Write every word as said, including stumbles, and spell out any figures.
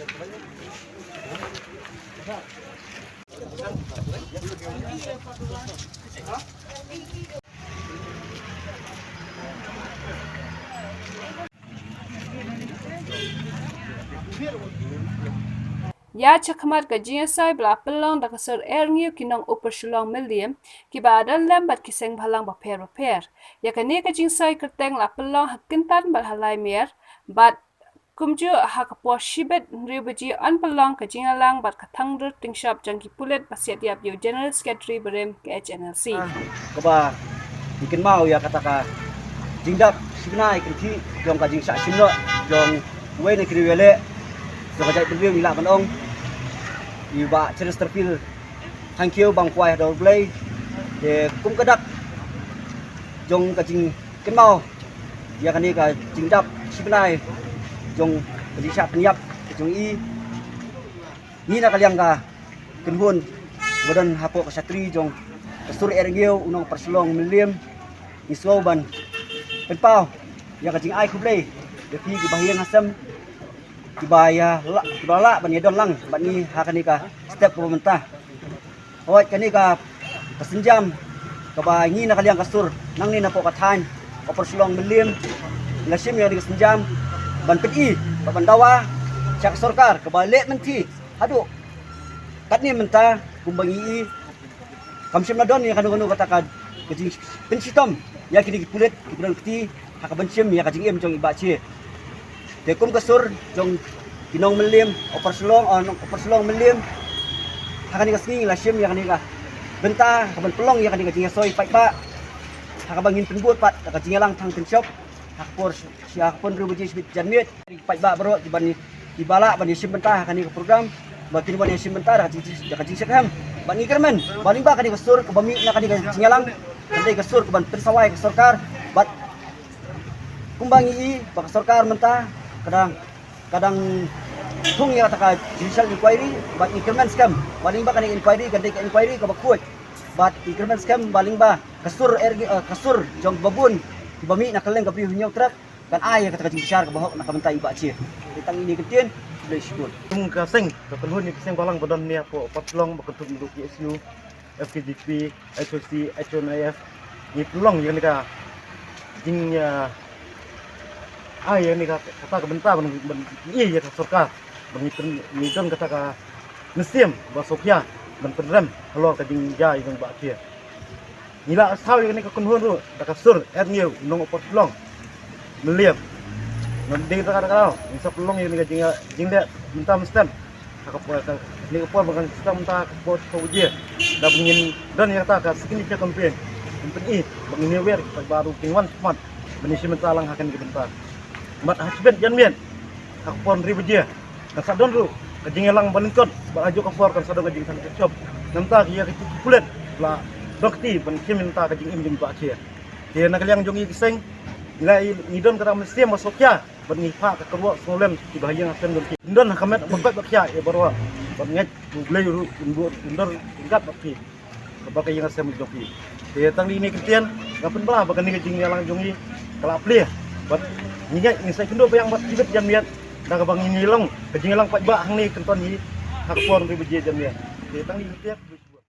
Ïa shakhmat ka jingïasoi ba la pynlong da ka sur Erngiu ki nong Upper Shillong Mylliem, kiba don lem bad ki seng bhalang bapher bapher. Ïa kane ka jingsoi kyrteng la pynlong ha Kyntan bad ha Laimer, bad kumjuh ha ka por shibit hynriew baje yn pynlong ka jingïalang bad ka thang dur tyngshop jong ki pulit ba siat ïap ïa u General Secretary barim ka H N L C. Kaba ngi kynmaw ïa kata ka jingdap shibnai kynthih jong ka jingshah shim noh jong uwei na ki riewïaleh jong ka jaitbynriew, ngi lah ban ong i Bah Chesterfield Thangkhiew Bangkwai ha Dor Blei. Te kum ka dak jong ka jingkynmaw ïa kane ka jingdap shibnai jong ka jingshah pynïap ka jong i, ngi na ka liang ka kynhun ba don hapoh ka shatri jong ka sur Erngiu u nong Upper Shillong Mylliem, ngi sngew ban pynpaw ïa ka jingai khublei ïa phi kiba ha ïing ha sem, kiba ïa lah, kiba lah ban ïa don lang bad ngi ha kane ka step kaba mynta. Hooid, kane ka, ka sienjam kaba ngi na ka liang ka sur nangne napoh ka thaiñ Upper Shillong Mylliem ngi la shim ïa kane ka sienjam ban pyni bad ban dawa sha ka sorkar kaba leh mynthi haduh katne mynta kumba ngi i. Kam shym la don ïa kano kano kata ka, ka jingpynshitom ïa kine ki pulit kiba don kti ha ka ban shim ïa ka jingim jong i Bah Shie. Te kum ka sur jong ki nong Mylliem, Upper Shillong, ah, nong Upper Shillong Mylliem, ha kane ka sngi ngi la shim ïa kane ka bynta ha ka ban pynlong ïa kane ka jingïasoi paidbah ha kaba ngin pynbud pat da ka jingïalang thang tyngshop ha ka por shi, ha ka por hynriew baje shibit janmiet. Paidbah baroh kiba ngi, kiba lah ban ïashim bynta ha kane ka program, ba kin wan ïashim bynta da ka jing, da ka jingshyrkhei. Bad ngi kyrmen ba lyngba kane ka sur kaba mih na kane ka jingïalang, kan dei ka sur kaban pynsawai ka sorkar. Bad kumba ngi i ba ka sorkar mynta ka dang, ka dang thung ïa kata ka judicial inquiry, bad ngi kyrmen skhem ba lyngba kane ka inquiry kan dei ka inquiry kaba khuid. Bad ngi kyrmen skhem ba lyngba ka sur er, eh, ka sur jong babun kiba mih na kylleng ka Bri u Hynñiewtrep kan ai ïa kata ka jingbishar kaba hok na ka bynta i Bah Shie. Te tang ine i kyntien, khublei shibun. Kum ka seng, ka kynhun ïa ki seng bhalang ba don ne hapoh Upper Shillong, ba kynthup naduh P S U, F K J P, H Y C, H Y N I F, ngi pynlong ïa kane ka jing, ah, ai ïa kane ka, kata ka bynta ban, ban ïa ka sorkar ban ngi pyn, ngi don kata ka mynsiem ba sngewkhia ban pynrem halor ka jingjia ïa i Bah Shie. Ngi la saw ïa kane ka kynhun ruh da ka sur Erngiu u nong Upper Shillong Mylliem. Ngan dei kata ka daw ngi sa pynlong ïa kane ka jing, jingleh mynta mynstep ha ka por, ka, kane ka por ba kan start mynta ka por shiphew baje. Da ban ngin don ïa kata ka signature campaign ban pyni ba ngin ïawer ba ruh kin wan shakhmat ban ïashim bynta lang ha kane ka bynta. Bad ha shibit janmiet ha ka por hynriew baje kan sa don ruh ka jingïalang ba lyngkot, bad ha kajuh ka por kan sa don ka jingthang tyngshop. Nangta ki ïa ki pulit la don kti ban shim bynta ka jingim jong i Bah Shie. Te na ka liang jong ngi ki seng, ngi la, ngi don kata ka mynsiem ba sngewkhia bad ngi phah ka kyrwoh sngewlem kiba ha ïing ha sem jong ki. Ngi don ha ka met ba beit ba khiah ïa baroh bad ngeit U Blei ruh un bud, un don ryngkat bad ki. Kaba ka ïing ka sem jong ki. Te tang ine i kyntien nga pynbna ba kane ka jingïalang jong ngi ka la plie. Bad ngi ngeit ngin sa ïakynduh biang bad shibit janmiet da kaba ngin ïa long ka jingïalang paidbah hangne kynton hi ha ka por hynriew baje janmiet. Te tang ine i kyntien.